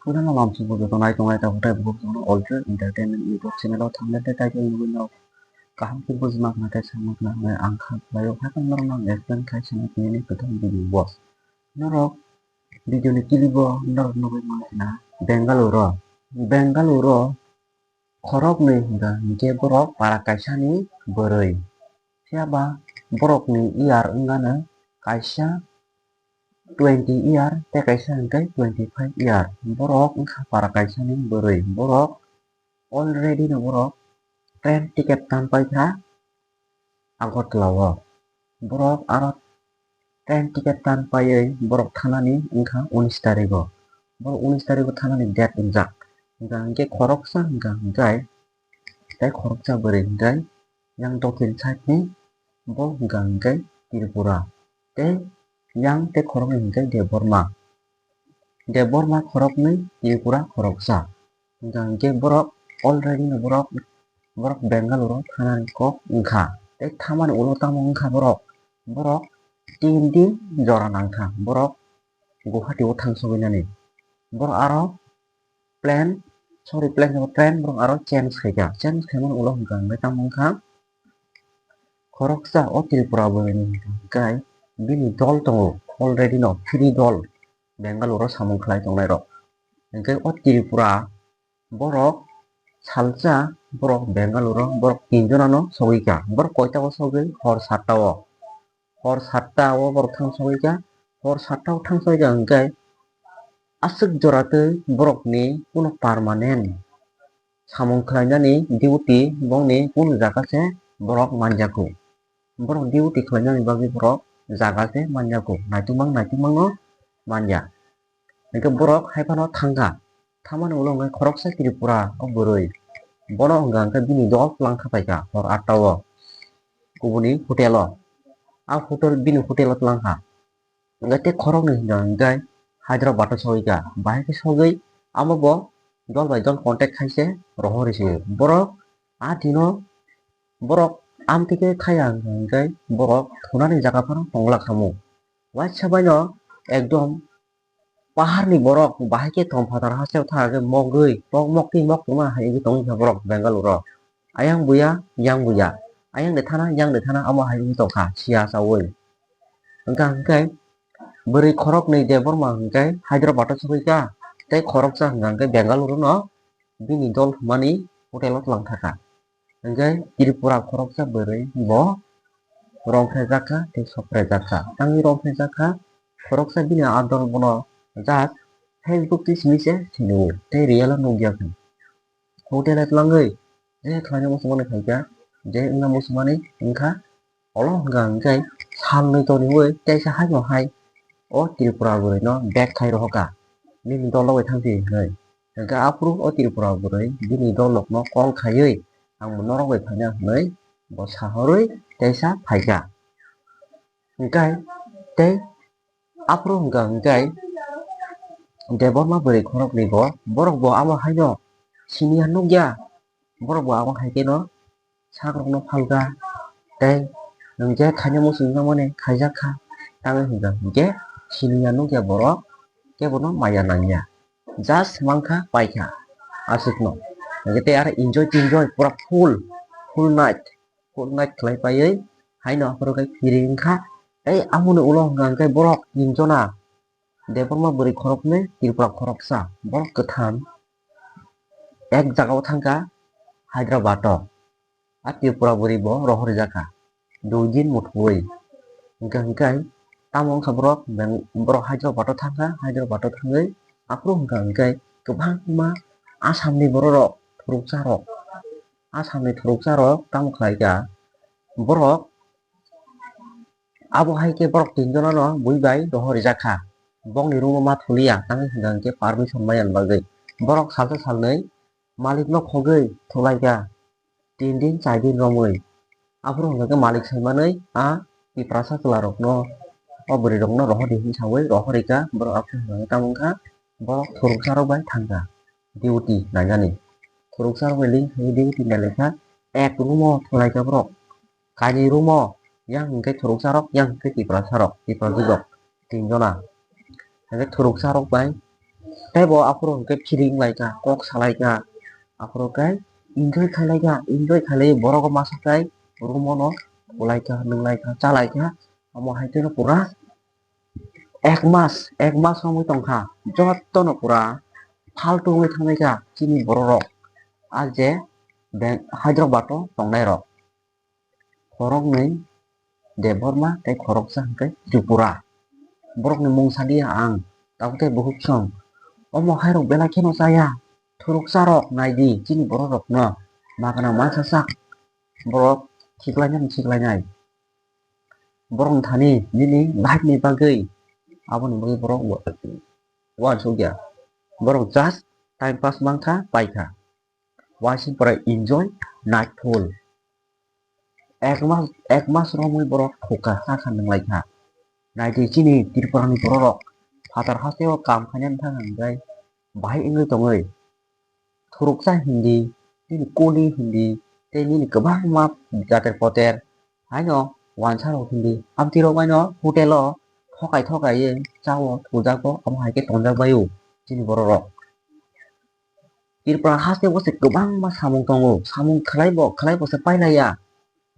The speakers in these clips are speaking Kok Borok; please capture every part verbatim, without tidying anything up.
Puila no lamsongo joto nai tongnai tabuk tei bukhuk jotono All Trade Entertainment YouTube channel o thangna tei title nugwi no kaham khe bujima khna tei sama khna hwnwi ang kha khlaio, haikhe norok no ang explain khai sana tini ni kwthang video o. Norok video ni clip o norok nugwi mano khna Bengaluru o, Bengaluru o khoroknwi hwnkha hinkhe borok para kaisani bwrwi. Phiya ba borokni year wngano kaisa twenty year tei kaisa hwnkhe twenty five year. Borok wngkha para kaisani bwrwi. Borok already no borok train ticket tan paikha Agartala o. Borok aro train ticket tan paiwi borok thanani wngkha unis tarikh o. Borok unis tarikh o thanani date wngjak. Hwnkha hinkhe khoroksa hwnkha hinkhe tei khoroksa bwrwi hinkhe yang dokhin side ni bo hwnkha hinkhe Tripura tei yang tei khoroknwi hinkhe Debbarma. Debbarma khoroknwi, Tripura khoroksa. Hwnkha hinkhe borok already no borok, borok Bengaluru o thanani kok wngkha. Tei thamani ulo tamo wngkha borok? Borok tin din jora nangkha borok Guwahati o thang sogwi nani. Borok aro plane, sorry, plane, train borok aro change khaikha. Change khaimani ulo hwnkha hinkhe tamo wngkha? Khoroksa o Tripura bwrwini hwnkha hinkhe bini dol tongo, already no free dol Bengaluru o samung khlai tongnai rok. Hinkhe o Tripura borok salsa borok Bengaluru o borok tin jona no sogwi kha. Borok koita o sogwi? Hor satta o. Hor satta o borok thang sogwi kha. Hor satta o thang sogwi kha hinkhe aswk jora twi borokni kuno permanent samung khlainani duty bongni kunu jaga se borok manjago. Borok duty khlainani bagwi borok jaga se manjago, naitukmang naitukmang no manja. Hinkhe borok hai phano thangkha, thamani ulo hwnkhe khoroksa Tripura o bwrwi, bono hwnkha hinkhe bini dol twlang kha paikha hor atta o kubuni hotel o, a hotel, bini hotel o twlang kha. Hwnkhe tei khoroknwi hwnkha hinkhe Hyderabad o sogwi kha. Bahai khe sogwi amo bo dol bai dol contact khai se rohorwi se. Borok a dino borok amtwi khe khaya hwnkha hinkhe borok thunani jaga phano tongla khamu. Waisa baino ekdom paharni borok bahai khe tongphatar hasteo thangkhe mogwi mok, moktwi mok tongma hai wngwi tongkha borok Bengaluru o. Ayang buya, yang buya, ayang de thana, yang de thana, amo hai wngwi tongkha siya chaui. Hwnkha hinkhe bwrwi khoroknwi Debbarma hinkhe Hyderabad o sogwi kha, tei khoroksa hwnkha hinkhe Bengaluru no bini dol hwnmani hotel o twlang thaka. Hinkhe Tripura khoroksa bwrwi bo romphrejakha tei sokphrejakha. Tangwi romphrejakha, khoroksa bini adol bono just Facebook twi simi se sini o tei real o nukya khe. Hotel o twlangwi je khlaina muchungmani khaikha, je wngna muchungmani wngkha. Olo hwnkha hinkhe salnwi toniwi teisa haino hai o Tripura bwrwino bag khai rohorkha, nini dol rok bai thangsi hinwi. Hinkhe aphuru o Tripura bwrwi bini dol rokno call khaiwi, "Ang bo norok bai phaina," hinwi bo sahorwi teisa phaikha. Hinkhe tei aphuru hwnkha hinkhe Debbarma bwrwi khoroknwi bo, borok bo amo haino siniya nukya, borok bo amo hai kheno sakrokno phalkha, tei nwng je khaina muchungjakmani khaijakha, tangwi hwnkha hinkhe siniya nukya borok kebono maya nangya, just mankha paikha aswkno. Hinkhe tei aro enjoy tenjoy pura full, full night, full night khlai paiwi haino aphuru khe phiri wngkha. Tei amoni ulo hwnkha hinkhe borok tinjona, Debbarma bwrwi khoroknwi, Tripura khoroksa, borok kwtham ek jagao thangkha Hyderabad o. A Tripura bwrwi bo rohorjakha dui din muthubwi. Hinkhe, hinkhe tamo wngkha borok, borok Hyderabad o thangkha, Hyderabad o thangwi aphuru hwnkha hinkhe kwbangma Assam ni borok rok, thuruksa rok, Assam ni thuruksa rok tamo khlaikha, borok abo hai khe borok tin jona no bui bai rohorjakha, bongni room o ma thuliya, tamo hwnkha hinkhe permission maya bagwi borok salsa salnwi malik no khogwi thulaikha. Tin din char din romwi. Aphuru hwnkha khe malik saimanwi a Tiprasa chwla rokno, o bwrwi rokno rohor di hwnwi sawi rohor rikha, borok aphuru hwnkha khe tamo wngkha, borok thuruksa rok bai thangkha duty nainani. Thuruksa rok bai link khaiwi duty nailai kha, ek room o thwlaikha borok, kainwi room o, yang hwnkhe thuruksa rok, yang hwnkhe Tiprasa rok, Tiprajwk rok tin jona. Hwnkhe thuruksa rok bai Tei bo aphuru hwnkhe feeling lai kha, kok salai kha, aphuru khe enjoy khailai kha, enjoy khailai borok o masa khe room o no khulai kha, nwnglai kha, chalai kha, omo hai khe no pura ek mas, ek mas romwi tong kha, joto no pura faltu wngwi thangwi kha chini borok rok, a je Hyderabad o tongnai rok. Khoroknwi Debbarma tei khoroksa hwnkhe Tripura. Borokni mung saliya ang, tabuk tei bukhuk song. Omo hairok belai kheno chaya. Thuruksa rok naidi chini borok rokno magana mansa sak. Borok khiklainani khiklainai. Borok thani nini life ni bagwi, aboni bagwi borok wa-, uansukya. Borok just time pass mankha, paikha. Waising pore enjoy nightfall. Ek mas, ek mas romwi borok thokha, sakha nwnglai kha. Naidi chini Tripura ni borok rok phatar haste o kam khaina thang hwnkhe bahai wngwi tongwi. Thuruksa hindi, nini kuli hindi, tei nini kwbangma jater poter haino wansa rok hindi. Amtwi rok haino hotel o thokai thokai ye chao thujago, omo hai khe tongjak bai o chini borok rok. Tripura haste o se kwbangma samung tongo, samung khlai bo, khlai bo se pailaiya.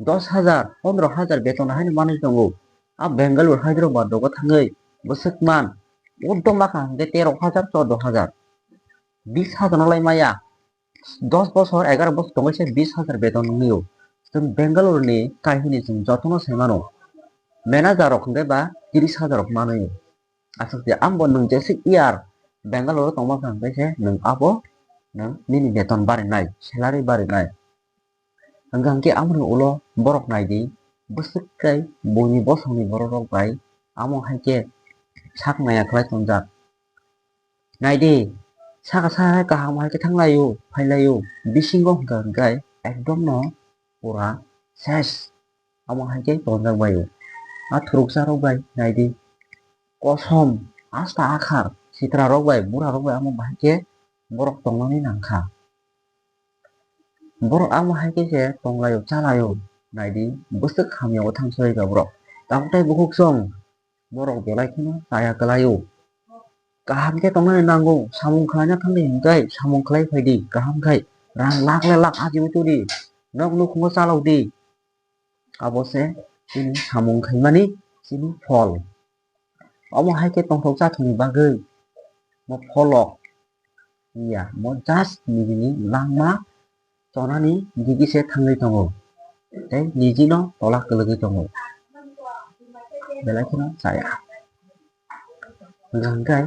Dos hajar, pondro hajar beton haino manwi tongo. A Bengaluru, Hyderabad rogo thangwi bwswk man, uddo makha hwnkhe tero hajar, chordo hajar. Bis hajar no lai maya. Dos bosor, egaro bosor tongwi se bis hajar beton nwngnio. Chwng Bengaluru ni kahini chwng jotono sai mano. Manager rok hwnkhe ba tris hajar rok manwi. Aswk je ambo nwng jeswk year Bengaluru tongma kha hwnkhe se nwng abo nwng nini beton barinai, salary barinai. Hwnkha hwnkhe amoni ulo borok naidi, bwswk khe buini bosongni borok rok bai amo hai khe sak naiya khlai tongjak. Naidi, saka saka kaham hai khe thanglaio, phailaio, bisingo hwnkha hwnkhe ekdom no pura ses. Amo hai khe tongjak bai o. A thuruksa rok bai naidi, kosom, asta akhar, sitra rok bai, bura rok bai amo bahai khe borok tongnani nangkha. Borok amo hai khe se tonglaio, chalaio, naidi, bwswk hamya o thang soi kha borok. Tabuk tei bukhuk song, borok belai kheno chaya kwlaio. Kaham khe tongnani nango, samung khlaina thangdi hwnkhe samung khlai phaidi, kaham khai rang lakh le lakh ajiwi tongdi, nok nukhungo chalokdi. Abo se chini samung khaimani chini phol. Omo hai khe tongthok chathokni bagwi mo pholok ya, mo just nijini langma chonani digi se thangwi tongo tei nijino tola kwlwgwi tongo, belai kheno chaya. Hwnkha hwnkhe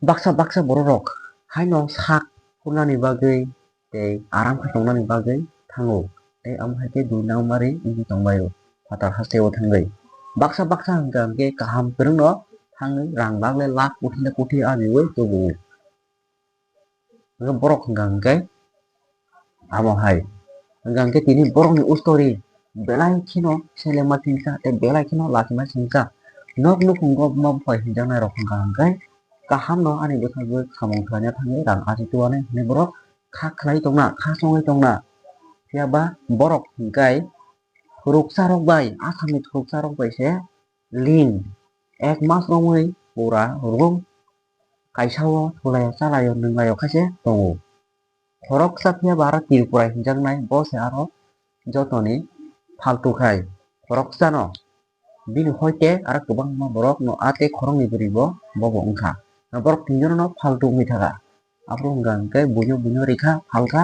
baksa baksa borok rok haino sak phurnani bagwi tei aram khe tongnani bagwi thango, tei amo hai khe dui nangmari wngwi tongbaio phatar hasteo thangwi. Baksa baksa hwnkha hwnkhe kaham kwrwngno thangwi rang bakle lakh, koti le koti ajiwi tubuo. Hwnkhe borok hwnkha hwnkhe amo hai. Hwnkha hwnkhe tini borokni ustori belai kheno selengma singsa tei belai kheno lachima singsa. Nok nukhungo buma buphai hinjaknai rok hwnkha hwnkhe kahamno ani bwskango samung khlaina thangwi rang ajitu anai hinwi borok kha khlai tongna, kha chongwi tongna. Phiya ba borok hwnkhe thuruksa rok bai, Assam ni thuruksa rok bai se ling ek mas romwi pura room kaisa o thulaio, chalaio, nwnglaio khaise tongo. Khoroksa phiya ba aro Tripura hinjaknai, bo se aro jotoni phaltu khai. Khoroksano bini hoite aro kwbangma borok no a tei khoroknwi bwrwi bo bobo wngkha. Borok tinjono no phaltu wngwi thaka. Aphuru hwnkha hwnkhe buino buino rikha, phalkha,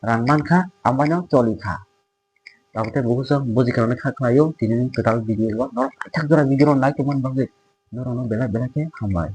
rang mankha, ambaino cholikha. Tabuk tei bukhuk song buji khwnani kha khlaio, tini kwtal video o norok paithak jora video no nai tongmani bagwi norokno belai belai khe hambai.